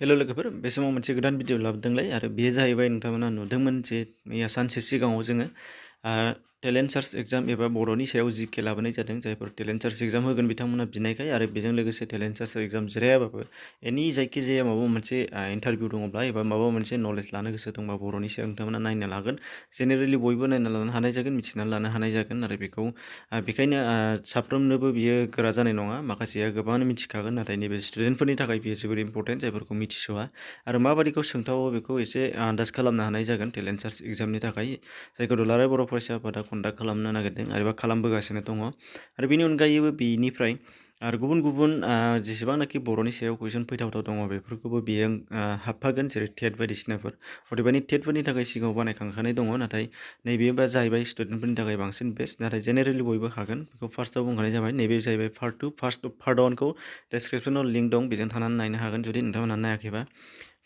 Hello लोगोफोर बे समाव मोनसे गोदान भिडिअ लाबोदोंलाय आरो बेयो जाहैबाय नोंथांमोना नुदोंमोन जे मैया सानसे सिगाङाव जोङो टेलेन्ट सार्च एग्जाम एबा बर'नि सायाव जिके लाबोनाय जादों जायफोर टेलेन्ट सार्च एग्जाम होगोन बिथांमोना बिनायखाय आरो बेजों लोगोसे टेलेन्ट सार्च एग्जाम जिरायाबाबो एनि जायखिजाया माबा मोनसे इन्टारभिउ दङब्ला एबा माबा मोनसे नलेज लानो गोसो दंबा बर'नि सायाव नोंथांमोना नायनो लागोन जेनेरेलि बयबो नायना लानो हानाय जागोन मिथिनानै लानो हानाय जागोन आरो बेखौ बेखायनो साफ्रोमनोबो बियो गोरा जानाय नङा माखासेया गोबाङानो मिथिखागोन नाथाय नैबे स्टुडेन्टफोरनि थाखाय बियो जोबोर इम्परटेन्ट जायफोरखौ मिथिस'आ आरो माबादिखौ सोंथावो बेखौ एसे आन्दाज खालामनो हानाय जागोन टेलेन्ट सार्च एग्जामनि थाखाय जायखौ दुलाराय बर' फरायसा आफादा कन्डाक्ट खालामनो नागिरदों आरो खालामबोगासिनो दङ आरो बेनि अनगायैबो बेनिफ्राय आरो गुबुन गुबुन जेसेबांनाखि बर'नि सायाव कुइसन फैथावथाव दङ बेफोरखौबो बेयो हाबफागोन जेरै टेट बायदिसिनाफोर अदेबानि टेटफोरनि थाखाय सिगाङाव बानायखांखानाय दङ नाथाय नैबे जाहैबाय स्टुडेन्टफोरनि थाखाय बांसिन बेस्ट नाथाय जेनेरेलि बयबो हागोन बेखौ फार्स्टआव बुंखानाय जाबाय नैबे जाहैबाय पार्ट 2 पार्ट 1खौ डेसक्रिपसनाव लिंक दं बेजों थानानै नायनो हागोन जुदि नोंथांमोनहा नायाखैबा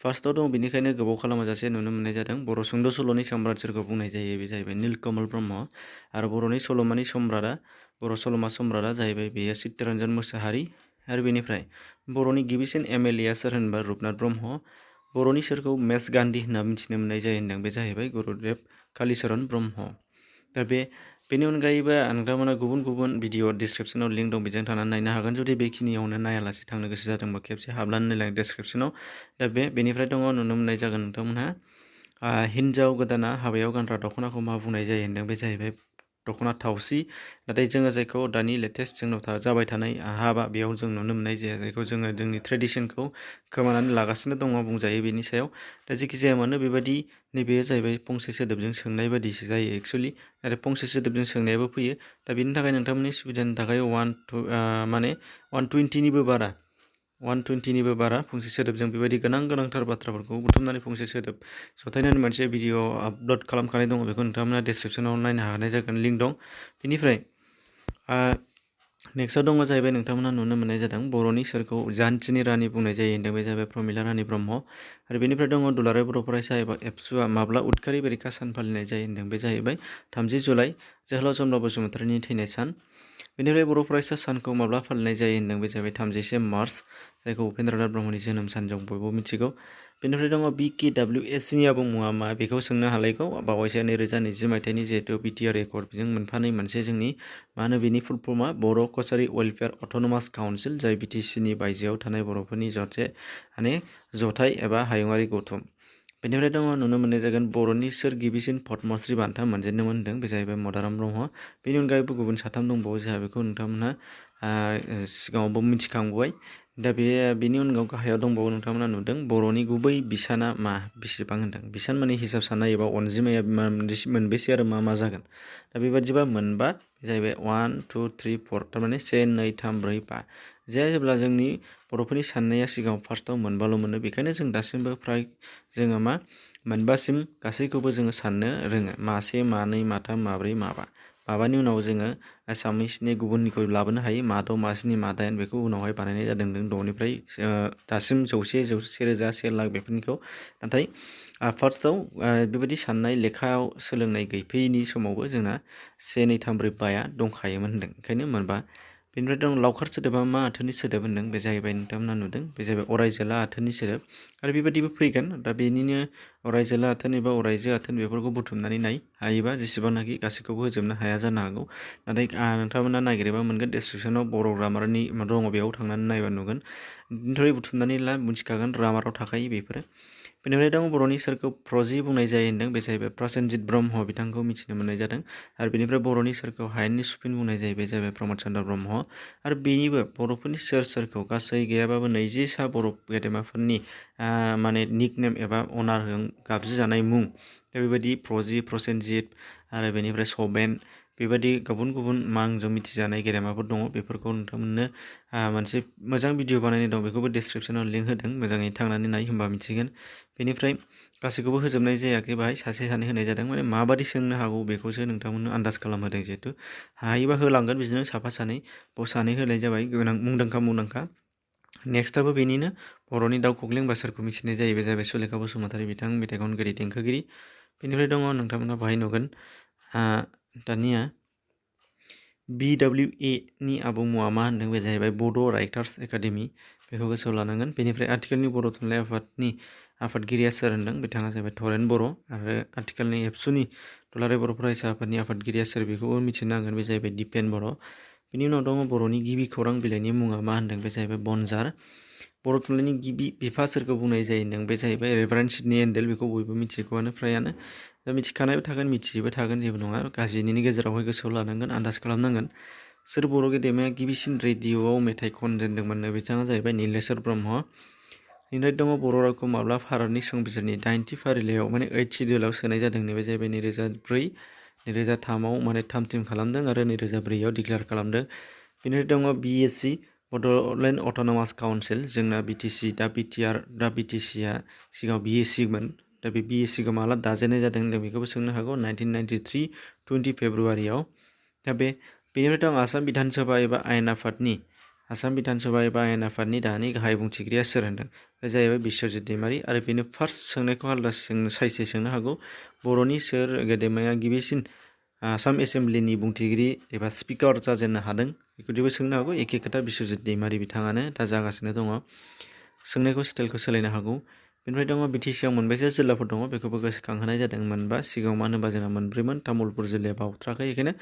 फार्स्टआव दं बेनिखायनो गोबाव खालामाजासे नुनो मोननाय जादों बर' सुंद' सल'नि सम्राट सोरखौ बुंनाय जायो बे जाहैबाय नीलकमल ब्रह्म आरो बर'नि सल'मानि सम्राटआ बर' सल'मा सम्राटआ जाहैबाय बेयो चित्तरन्जन मोसाहारि आरो बेनिफ्राय बर'नि गिबिसिन एमएलए आ सोर होनबा रुपनाथ ब्रह्म बर'नि सोरखौ मेस गान्धी होनना मिथिनो मोननाय जायो होनदों बे जाहैबाय गुरुदेव कालिचरण ब्रह्म दा बेनि अनगायैबो नोंथांमोना गुबुन गुबुन भिडिअ डिसक्रिपसनाव लिंक दं बेजों थानानै नायनो हागोन जुदि बेखिनियावनो नायालासे थांनो गोसो जादोंबा खेबसे हाबनानै नायलाय डिसक्रिपसनाव दा बेनिफ्राय दङ नुनो मोननाय जागोन नोंथांमोनहा हिन्जाव गोदाना हाबायाव गानग्रा दख'नाखौ मा बुंनाय जायो होनदों बे जाहैबाय दख'ना थावसि नाथाय जोङो जायखौ दानि लेटेस्ट जोंनाव जाबाय थानाय हाबा बेयाव जों नुनो मोननाय जाया जायखौ जोङो जोंनि ट्रेडिसनखौ खोमानानै लागासिनो दङ बुंजायो बेनि सायाव दा जेखि जाया मानो बेबायदि नैबे जाहैबाय फंसे सोदोबजों सोंनाय बायदिसो जायो एक्सुवेलि आरो फंसे सोदोबजों सोंनायाबो फैयो दा बेनि थाखाय नोंथांमोननि सुबिदानि थाखाय 120निबो बारा फंसे सोदोबजों बेबायदि गोनांथार बाथ्राफोरखौ बुथुमनानै फंसे सोदोब जथायनानै मोनसे भिडिअ आपल'ड खालामखानाय दङ बेखौ नोंथांमोना डिसक्रिपसनाव नायनो हानाय जागोन लिंक दं बेनिफ्राय नेक्स्टआव दङ जाहैबाय नोंथांमोना नुनो मोननाय जादों बर'नि सोरखौ झान्सीनि रानि बुंनाय जायो होनदों बे जाहैबाय प्रमिला रानि ब्रह्म आरो बेनिफ्राय दङ दुलाराय बर' फरायसा एबा एबसुआ माब्ला उदखारि बेरेखा सान फालिनाय जायो होनदों बे जाहैबाय 30 जुलाइ जोहोलाव चन्द्र बसुमतारीनि थैनाय सान बेनिफ्राय बर' फरायसा सानखौ माब्ला फालिनाय जायो होनदों बे जाहैबाय 30 मार्च जायखौ उपेन्द्रनाथ ब्रह्मनि जोनोम सान जों बयबो मिथिगौ बेनिफ्राय दङ BKWSनि आबुं मुङा मा बेखौ सोंनो हालायगौ बावैसो 2020 मायथाइनि जिहेतु बिटिआर रेकर्ड बेजों मोनफानाय मोनसे जोंनि मा होनो बेनि फुल फर्मआ बर' कचारि वेलफेयार अट'नमास काउन्सिल जाय बिटिसिनि बायजोआव थानाय बर'फोरनि जथाय एबा हायुङारि गौथुम बेनिफ्राय दङ नुनो मोननाय जागोन बर'नि सोर गिबिसिन पद्मश्री बान्था मोनजेनदोंमोन होनदों बे जाहैबाय मदाराम ब्रह्म बेनि अनगायैबो गुबुन साथाम दंबावो जोंहा बेखौ नोंथांमोनहा सिगाङावबो मिथिखांबाय दा बेनि अनगायाव गाहायाव दंबावो नोंथांमोना नुदों बर'नि गुबै बिसाना मा बेसेबां होनदों बिसान माने हिसाब साननाय एबा अनजिमाया मोनबेसे आरो मा जागोन दा बेबादिबा मोनबा बे जाहैबाय 1 2 3 4 थारमाने 1 2 3 4 5 जेब्ला जोंनि बर'फोरनि साननाया सिगाङाव फार्स्टआव मोनबाल' मोनो बेखायनो जों दासिमबो फ्राय जोङो मोनबासिम गासैखौबो जोङो साननो रोङो मासे मानै माथाम माब्रै माबानि उनाव जोङो एसामिसनि गुबुननिखौ लाबोनो हायो मा 6 मा 7 मा 8 बेखौ उनावहाय बानायनाय जादों 10निफ्राय दासिम 100 1000 1 लाख बेफोरनिखौ नाथाय फार्स्टआव बेबायदि साननाय लेखायाव सोलोंनाय गैफैयैनि समावबो जोंना 1 2 3 4 5 दंखायोमोन होनदों ओंखायनो मोनबा बेनिफ्राय दं लावखार सोदोबा मा आथोननि सोदोब होनदों बे जाहैबाय नोंथांमोना नुदों बे जाहैबाय अरायजोला आथोननि सोदोब आरो बेबायदिबो फैगोन दा बेनिनो अरायजोला आथोन एबा अरायजो आथोन बेफोरखौ बुथुमनानै नाय हायोबा जेसेबांनाखि गासैखौबो होजोबनो हाया जानो हागौ नाथाय नोंथांमोना नागिरोबा मोनगोन डिसक्रिपसनाव बर' ग्रामारनि दङ बेयाव थांनानै नायबा नुगोन बेनिफ्राय बुथुमनानै मिथिखागोन ग्रामाराव थाखायो बेफोरो बेनिफ्राय दं बर'नि सोरखौ प्रजि बुंनाय जायो होनदों बे जाहैबाय प्रसेनजित ब्रह्म बिथांखौ मिथिनो मोननाय जादों आरो बेनिफ्राय बर'नि सोरखौ हायेननि सुफिन बुंनाय जायो बे जाहैबाय प्रमद चन्द्र ब्रह्म आरो बेनिबो बर'फोरनि सोरखौ गासै गैयाबाबो 20सा बर' गेदेमाफोरनि माने निकनेम एबा अनार गाबज्रिजानाय मुं दा बेबायदि प्रजि प्रसेनजित आरो बेनिफ्राय सभेन बेबायदि गुबुन गुबुन मुंजों मिथिजानाय गेदेमाफोर दङ बेफोरखौ नोंथांमोननो मोनसे मोजां भिडिअ बानायनाय दं बेखौबो डिसक्रिपसनाव लिंक होदों मोजाङै थांनानै नाय होनबा मिथिगोन बेनिफ्राय गासैखौबो होजोबनाय जायाखै बाहाय सासे सानै होनाय जादों माने माबादि सोंनो हागौ बेखौसो नोंथांमोननो आन्दाज खालामहोदों जिहेथु हायोबा होलांगोन बिदिनो साफा सानै सानै होनाय जाबाय गोनां मुंदांखा नेक्स्टआबो बेनिनो बर'नि दाउ खख्लें सोरखौ मिथिनाय जायो बे जाहैबाय सुलेखा बसुमतारी बिथां मेथाइ खनगिरि देंखोगिरि बेनिफ्राय दङ नोंथांमोना बाहाय नुगोन दानिया BWA नि आबुं मुङा मा होनदों बे जाहैबाय बड' राइटार्स एकाडेमि बेखौ गोसोआव लानांगोन। बेनिफ्राय आथिखालनि बर' थुनलाइ आफादनि आफादगिरिया सोर होनदों बिथाङा जाबाय थरेन बर' आरो आथिखालनि एबसुनि दुलाराय बर' फरायसा आफादनि आफादगिरिया सोर बेखौबो मिथिनांगोन, बे जाहैबाय दिपेन बर'। बिनि उनाव दङ बर'नि गिबि खौरां बिलाइनि मुङा मा होनदों, बे जाहैबाय बनजार। बर' थुनलाइनि गिबि बिफा सोरखौ बुंनाय जायो होनदों, बे जाहैबाय रेभारेन्ड सिडनी एन्डेल। बेखौ बयबो मिथिगौआनो फ्रायानो, दा मिथिखानायबो थागोन मिथियैबो थागोन, जेबो नङा। गासैनिनि गेजेरावहाय गोसोआव लानांगोन, आन्दाज खालामनांगोन। सोर बर' गेदेमाया गिबिसिन रेडिअ'आव मेथाइ खनजेनदोंमोननो, बिथाङा जाहैबाय नीलेश्वर ब्रह्म। बेनिफ्राय दङ बर' रावखौ माब्ला भारतनि संबिजिरनि 8थि फारिलाइयाव माने 8th सिडिउलाव सोनाय जादों, बे जाहैबाय 2004, 2003आव माने थामथिम खालामदों आरो 2004आव डिक्लेयार खालामदों। बेनिफ्राय दङ बिएसि बड'लेण्ड अट'नमास काउन्सिल, जोंना बिटिसि दा बिटिआर दा बिटिसिआ सिगाङाव बिएसिमोन, दा बे बिएसिखौ माला दाजेननाय जादों होनदों बेखौबो सोंनो हागौ, 1993 20 फेब्रुवारियाव। दा बेनिफ्राय दं आसाम बिधान सभा एबा आयेन आफादनि दानि गाहाय बुंथिगिरिया सोर होनदों, बे जाहैबाय बिस्वजित दैमारि। आरो बेनो फार्स्ट सोंनायखौ आलादा साइसै सोंनो हागौ, बर'नि सोर गेदेमाया गिबिसिन आसाम एसेम्ब्लिनि बुंथिगिरि एबा स्पिकार जाजेननो हादों, बेखौदिबो सोंनो हागौ। एखे खोथा, बिस्वजित दैमारि बिथाङानो दा जागासिनो दङ। सोंनायखौ स्टाइलखौ सोलायनो हागौ। बेनिफ्राय दङ बिटिसिआव मोनबेसे जिल्लाफोर दङ, बेखौबो गोसोखांहोनाय जादों, मोनबा। सिगाङाव मानो होनबा जोंहा मोनब्रैमोन, तामुलपुर जिल्लाया बावथ्राखै, बेखायनो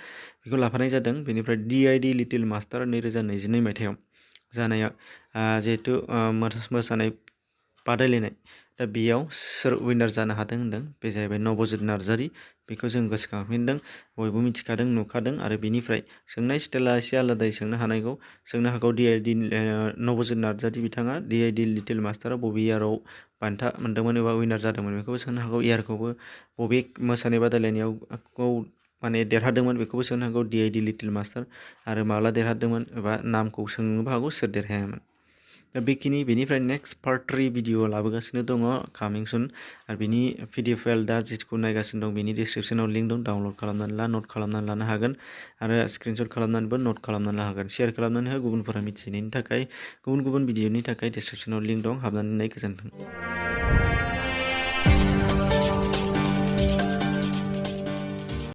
बेखौ लाफानाय जादों। बेनिफ्राय डिआइडि लिटिल मास्टार 2022 मायथाइयाव जानाया जिहेथु मोसानाय बादायलायनाय, दा बेयाव सोर उइनार जानो हादों होनदों, बे जाहैबाय नबजित नार्जारि। बेखौ जों गोसोखांफिनदों, बयबो मिथिखादों नुखादों। आरो बेनिफ्राय सोंनाय स्टाइला एसे आलादायै सोंनो हागौ। डिआइडि नबजित नार्जारि बिथाङा डिआइडि लिटिल मास्टाराव बबे इयाराव बान्था मोनदोंमोन एबा उइनार जादोंमोन बेखौबो सोंनो हागौ। इयारखौबो बबे मोसानाय बादायलायनायाव माने देरहादोंमोन बेखौबो सोंनो हागौ, डिआइडि लिटिल मास्टार। आरो माब्ला देरहादोंमोन एबा नामखौ सोंनोबो हागौ, सोर देरहायामोन। दा बेनिफ्राय नेक्स्ट पार्ट 3 भिडिअ लाबोगासिनो दङ, कामिं सुन। आरो बिनि पिडिएफ फाइल दा जिखौ नायगासिनो दं बेनि डिसक्रिपसनाव लिंक दं, डाउनलड खालामनानै नट खालामनानै लानो हागोन। आरो स्क्रिनशट खालामनानैबो नट खालामनानै लानो हागोन। शेयार खालामनानै हो गुबुनफोरा मिथिनायनि थाखाय। गुबुन भिडिअनि थाखाय डिसक्रिपसनाव लिंक दं, हाबनानै नाय। गोजोन्थों।